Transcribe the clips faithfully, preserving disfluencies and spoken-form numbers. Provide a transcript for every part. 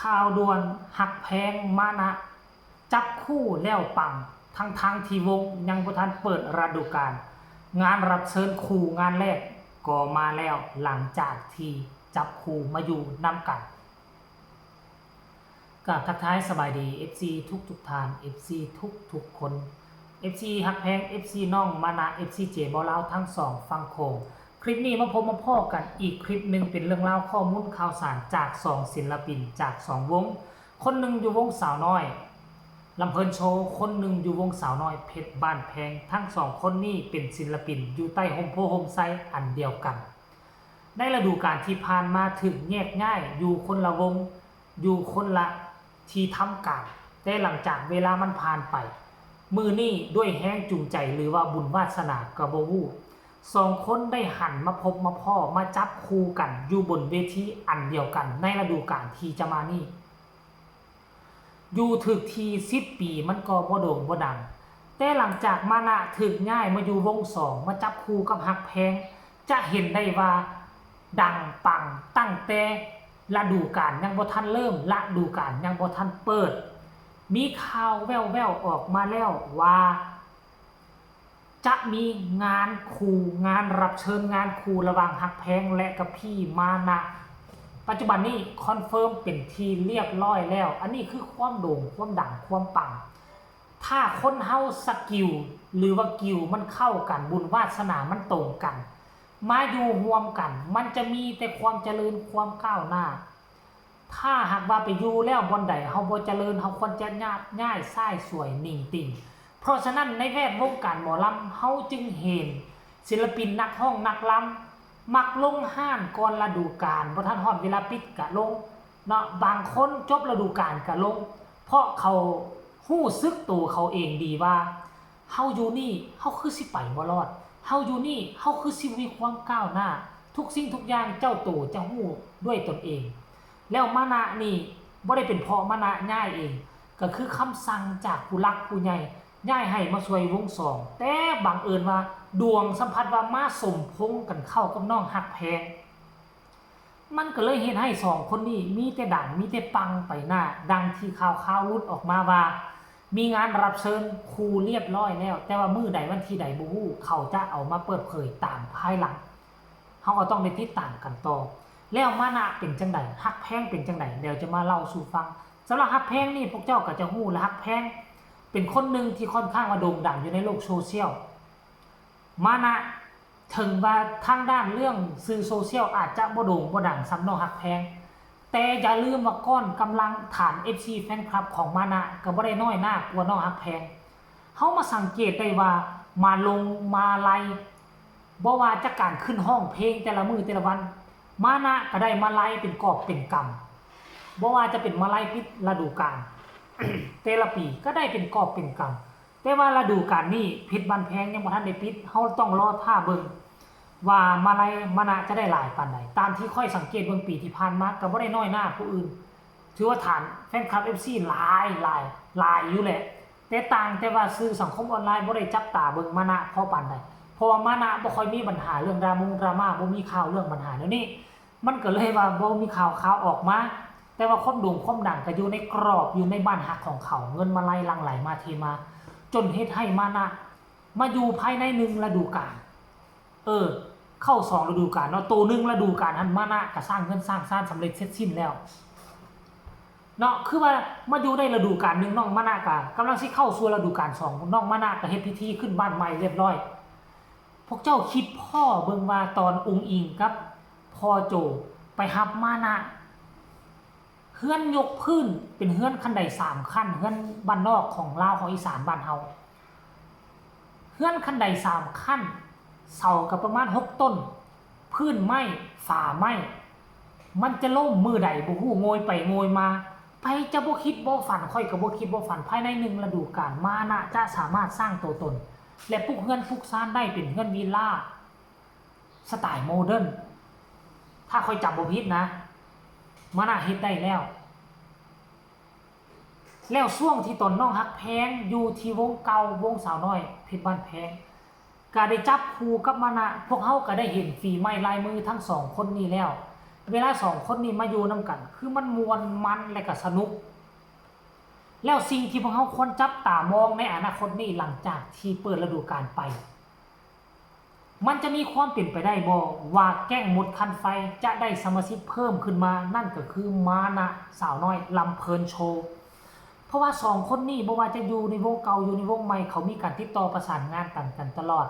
ข่าวด่วน ฮักแพงมานะ จับคู่แล้วปัง ทั้งๆที่วงยังบ่ทันเปิดฤดูกาล งานรับเชิญคู่งานแรกก็มาแล้ว หลังจากที่จับคู่มาอยู่นำกัน กราบทักทายสบายดี เอฟซี ทุกๆท่าน เอฟซี ทุกๆคน เอฟซี ฮักแพง เอฟซี น้องมานะ เอฟซี เจบ่าวลาวทั้งสองฝั่งโขง คลิปนี้มาพบมาพ้อกันอีกคลิปหนึ่ง เป็นเรื่องราวข้อมูลข่าวสารจากสองศิลปินจากสองวง คนหนึ่งอยู่วงสาวน้อยลำเพลินโชว์ คนหนึ่งอยู่วงสาวน้อยเพชรบ้านแพง ทั้งสองคนนี้เป็นศิลปินอยู่ใต้ฮ่มโพธิ์ฮ่มไทรอันเดียวกัน ในฤดูกาลที่ผ่านมาถูกแยกย้ายอยู่คนละวง อยู่คนละที่ทำการ แต่หลังจากเวลามันผ่านไป มื้อนี้ด้วยแรงจูงใจหรือว่าบุญวาสนาก็บ่ฮู้ สองคนได้หันมาพบมาพ้อมาจับคู่กันอยู่บนเวทีอันเดียวกันในฤดูกาลที่จะมานี้ อยู่ถูกที่สิบปีมันก็บ่โด่งบ่ดัง แต่หลังจากมานะถูกย้ายมาอยู่วงสอง มาจับคู่กับฮักแพง จะเห็นได้ว่าดังปังตั้งแต่ฤดูกาลยังบ่ทันเริ่ม ฤดูกาลยังบ่ทันเปิด มีข่าวแว่วๆออกมาแล้วว่า จะมีงานคู่ งานรับเชิญงานคู่ระหว่างฮักแพงและกับพี่มานะ ปัจจุบันนี้คอนเฟิร์มเป็นที่เรียบร้อยแล้ว อันนี้คือความโด่ง ความดัง ความปัง ถ้าคนเฮาสกิลหรือว่ากิลมันเข้ากัน บุญวาสนามันตรงกัน มาอยู่ร่วมกัน มันจะมีแต่ความเจริญความก้าวหน้า ถ้าหากว่าไปอยู่แล้วบ่อนใดเฮาบ่เจริญ เฮาควรจะย้าย ย้ายซ้ายสวยหนีติ่ง เพราะฉะนั้นในแวดวงการหมอลำเฮาจึงเห็นศิลปินนักฮ้องนักลำมักลงฮ้านก่อนฤดูกาล บ่ทันฮอดเวลาปิดกะลงเนาะ บางคนจบฤดูกาลกะลง เพราะเขาฮู้สึกตัวเขาเองดีว่า เฮาอยู่นี่เฮาคือสิไปบ่รอด เฮาอยู่นี่เฮาคือสิบ่มีความก้าวหน้า ทุกสิ่งทุกอย่างเจ้าตัวจะฮู้ด้วยตนเอง แล้วมานะนี่บ่ได้เป็นเพราะมานะย้ายเอง ก็คือคำสั่งจากผู้หลักผู้ใหญ่ ย้ายให้มาช่วยวงสอง แต่บังเอิญว่าดวงสัมพันธ์ว่ามาสมพงษ์กันเข้ากับน้องฮักแพง มันก็เลยเฮ็ดให้สองคนนี้มีแต่ดังมีแต่ปังไปหน้า ดังที่ข่าวๆหลุดออกมาว่า มีงานรับเชิญคู่เรียบร้อยแล้ว แต่ว่ามื้อใดวันที่ใดบ่ฮู้ เขาจะเอามาเปิดเผยตามภายหลัง เฮาก็ต้องได้ติดตามกันต่อ แล้วมานะเป็นจั่งใด ฮักแพงเป็นจั่งใด เดี๋ยวจะมาเล่าสู่ฟัง สำหรับฮักแพงนี่พวกเจ้าก็จะฮู้และ ฮักแพงเป็นคนหนึ่งที่ค่อนข้างว่าโด่งดังอยู่ในโลกโซเชียล มานะ ถึงว่าทางด้านเรื่องสื่อโซเชียลอาจจะบ่โด่งบ่ดังส่ำน้องฮักแพง แต่อย่าลืมว่าก้อนกำลังฐาน เอฟซี แฟนคลับของมานะก็บ่ได้น้อยหน้ากว่าน้องฮักแพง เฮามาสังเกตได้ว่ามาลงมาลัย บ่ว่าจะการขึ้นฮ้องเพลงแต่ละมื้อแต่ละวัน มานะก็ได้มาลัยเป็นกอบเป็นกำ บ่ว่าจะเป็นมาลัยปิดฤดูกาล แต่ละปีก็ได้เป็นกอบเป็นกำ แต่ว่าฤดูกาลนี้เพชรบ้านแพงยังบ่ทันได้ปิด เฮาต้องรอท่าเบิ่งว่ามาลัยมานะจะได้หลายปานใด ตามที่ข้อยสังเกตเบิ่งปีที่ผ่านมาก็บ่ได้น้อยหน้าผู้อื่น ถือว่าฐานแฟนคลับ เอฟซี หลายหลายหลายอยู่แหละ แต่ต่างแต่ว่าสื่อสังคมออนไลน์บ่ได้จับตาเบิ่งมานะพอปานใด เพราะว่ามานะบ่ค่อยมีปัญหาเรื่องดราม่งดราม่า บ่มีข่าวเรื่องปัญหาแนวนี้ มันก็เลยว่าบ่มีข่าวข่าวออกมา แต่ว่าความโด่งความดังก็อยู่ในกรอบ อยู่ในบ้านฮักของเขา เงินมาลัยหลั่งไหลมาเทมา จนเฮ็ดให้มานะ มาอยู่ภายในหนึ่งฤดูกาล เออ เข้าสองฤดูกาลเนาะ โตหนึ่งฤดูกาลหั้นมานะก็สร้างเฮือนสร้างซานสำเร็จเสร็จสิ้นแล้วเนาะ คือว่ามาอยู่ได้ฤดูกาลหนึ่ง น้องมานะก็กำลังสิเข้าสู่ฤดูกาลสอง น้องมานะก็เฮ็ดพิธีขึ้นบ้านใหม่เรียบร้อย พวกเจ้าคิดพ้อเบิ่งว่าตอนอุ๋งอิ๋งกับพ่อโจไปรับมานะ เฮือนยกพื้นเป็นเฮือนคันไดสามขั้น เฮือนบ้านนอกของลาวของอีสานบ้านเฮา เฮือนคันไดสามขั้น เสาก็ประมาณหกต้น พื้นไม้ ฝาไม้ มันจะล้มมื้อใดบ่ฮู้ โงยไปโงยมา ไผจะบ่คิดบ่ฝัน ข้อยก็บ่คิดบ่ฝัน ภายในหนึ่งฤดูกาล มานะจะสามารถสร้างตัวตน และปลูกเฮือนปลูกซานได้เป็นเฮือนวิลล่า สไตล์โมเดิร์น ถ้าข้อยจำบ่ผิดนะ มานะเฮ็ดได้แล้ว แล้วช่วงที่ตอนน้องฮักแพงอยู่ที่วงเก่าวงสาวน้อยเพชรบ้านแพง ก็ได้จับคู่กับมานะ พวกเฮาก็ได้เห็นฝีไม้ลายมือทั้งสองคนนี้แล้ว เวลาสองคนนี้มาอยู่นำกัน คือมันม่วนมันและก็สนุก แล้วสิ่งที่พวกเราควรจับตามองในอนาคตนี้หลังจากที่เปิดฤดูกาลไป มันจะมีความเป็นไปได้บ่ว่าแก๊งมดคันไฟจะได้สมาชิกเพิ่มขึ้นมา นั่นก็คือมานะสาวน้อยลำเพลินโชว์ เพราะว่าสองคนนี้บ่ว่าจะอยู่ในวงเก่าอยู่ในวงใหม่เขามีการติดต่อประสานงานกันกันตลอด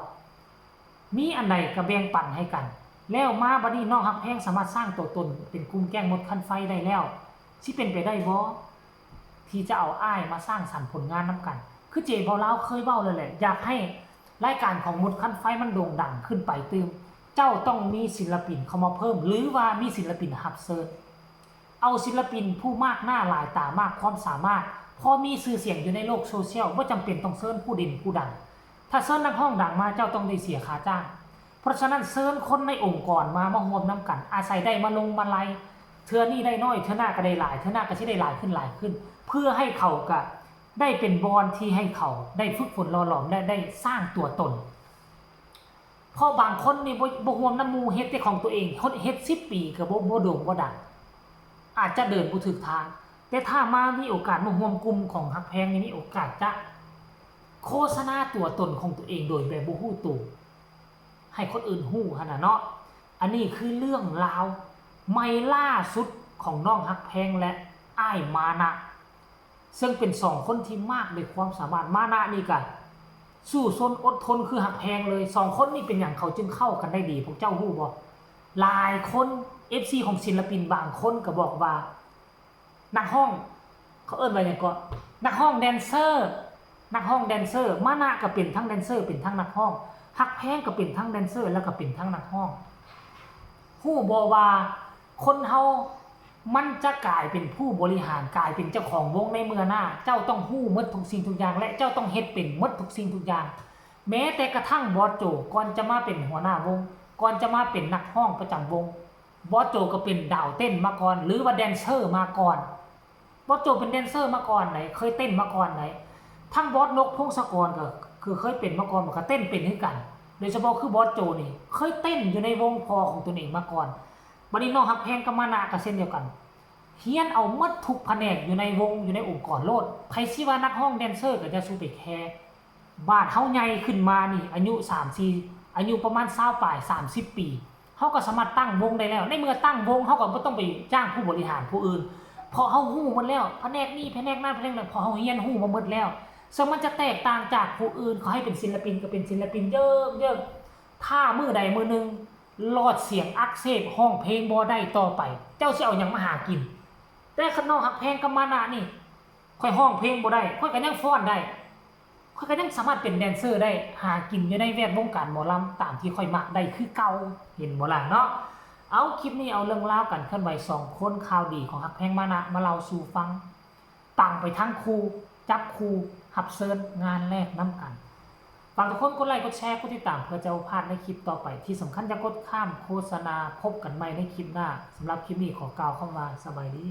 มีอันใดก็แบ่งปันให้กัน แล้วมาบัดนี้น้องฮักแพงสามารถสร้างตัวตนเป็นกลุ่มแก๊งมดคันไฟได้แล้ว สิเป็นไปได้บ่ที่จะเอาอ้ายมาสร้างสรรค์ผลงานนำกัน คือเจเบาลาวเคยเว้าแล้วแหละ อยากให้รายการของมดคันไฟมันโด่งดังขึ้นไปตื่ม เจ้าต้องมีศิลปินเข้ามาเพิ่ม หรือว่ามีศิลปินฮับเซิญ เอาศิลปินผู้มากหน้าหลายตามากความสามารถ พอมีชื่อเสียงอยู่ในโลกโซเชียล บ่จำเป็นต้องเซิญผู้เด่นผู้ดัง ถ้าเซิญนักร้องดังมาเจ้าต้องได้เสียค่าจ้าง เพราะฉะนั้นเซิญคนในองค์กรมามาร่วมนำกัน อาศัยได้มาลงมาไล่ เทื่อนี้ได้น้อย เทื่อหน้าก็ได้หลาย เทื่อหน้าก็สิได้หลายขึ้นหลายขึ้น เพื่อให้เขาก็ได้เป็นบ่อนที่ให้เขาได้ฝึกฝนหล่อหลอมและได้สร้างตัวตน เพราะบางคนนี่บ่บ่ร่วมนำหมู่ เฮ็ดแต่ของตัวเอง เฮ็ดสิบปีก็บ่บ่โด่งบ่ดัง อาจจะเดินบ่ถูกทาง แต่ถ้ามามีโอกาสมาร่วมกลุ่มของฮักแพงนี่มีโอกาสจะโฆษณาตัวตนของตัวเองโดยแบบบ่ฮู้ตัว ให้คนอื่นฮู้หั้นน่ะเนาะ อันนี้คือเรื่องราวใหม่ล่าสุดของน้องฮักแพงและอ้ายมานะ ซึ่งเป็นสองคนที่มากด้วยความสามารถ มานะนี่ก็สู้ซนอดทนคือฮักแพงเลย สองคนนี่เป็นหยังเขาจึงเข้ากันได้ดี พวกเจ้าฮู้บ่ หลายคน เอฟซี ของศิลปินบางคนก็บอกว่า นักร้อง เขาเอิ้นว่าหยังเกาะ นักร้องแดนเซอร์ นักร้องแดนเซอร์ มานะก็เป็นทั้งแดนเซอร์ เป็นทั้งนักร้อง ฮักแพงก็เป็นทั้งแดนเซอร์ แล้วก็เป็นทั้งนักร้อง ฮู้บ่ว่าคนเฮามันจะกลายเป็นผู้บริหาร กลายเป็นเจ้าของวงในเมื่อหน้า เจ้าต้องฮู้หมดทุกสิ่งทุกอย่าง และเจ้าต้องเฮ็ดเป็นหมดทุกสิ่งทุกอย่าง แม้แต่กระทั่งบอสโจ ก่อนจะมาเป็นหัวหน้าวง ก่อนจะมาเป็นนักร้องประจำวง บอสโจก็เป็นดาวเต้นมาก่อน หรือว่าแดนเซอร์มาก่อน บอสโจเป็นแดนเซอร์มาก่อนได๋ เคยเต้นมาก่อนได๋ ทั้งบอสนกพงศกรก็คือเคยเป็นมาก่อน ก็เต้นเป็นคือกัน โดยเฉพาะคือบอสโจนี่ เคยเต้นอยู่ในวงพ่อของตนเองมาก่อน บัดนี้น้องฮักแพงกับมานะก็เช่นเดียวกัน เฮียนเอาหมดทุกแผนกอยู่ในวง อยู่ในองค์กรโลด ไผสิว่านักร้องแดนเซอร์ก็อย่าสู่ไปแคร์ บาดเฮาใหญ่ขึ้นมานี่ อายุสามสี่ อายุประมาณซาวปลาย สามสิบปี เฮาก็สามารถตั้งวงได้แล้ว ในเมื่อตั้งวงเฮาก็บ่ต้องไปจ้างผู้บริหารผู้อื่น เพราะเฮาฮู้หมดแล้ว แผนกนี้ แผนกนั้น แผนกนั้น เพราะเฮาเฮียนฮู้มาหมดแล้ว ซึ่งมันจะแตกต่างจากผู้อื่น เขาให้เป็นศิลปินก็เป็นศิลปินเยิกๆ ถ้ามื้อใดมื้อหนึ่งหลอดเสียงอักเสบ ร้องเพลงบ่ได้ต่อไป เจ้าสิเอาหยังมาหากิน แต่คันน้องฮักแพงกับมานะนี่ ข้อยร้องเพลงบ่ได้ ข้อยก็ยังฟ้อนได้ ข้อยก็ยังสามารถเป็นแดนเซอร์ได้ หากินอยู่ในแวดวงการหมอลำตามที่ข้อยมักได้คือเก่า เห็นบ่ล่ะเนาะ เอา คลิปนี้เอาเรื่องราวการเคลื่อนไหวสองคน ข่าวดีของฮักแพงมานะมาเล่าสู่ฟัง ปังไปทั้งคู่ จับคู่ ฮับเซิญงานแรกนำกัน ฝากทุกคนกดไลค์ กดแชร์ กดติดตาม เพื่อจะบ่พลาดในคลิปต่อไป ที่สำคัญอย่ากดข้ามโฆษณา พบกันใหม่ในคลิปหน้า สำหรับคลิปนี้ขอกล่าวคำว่าสบายดี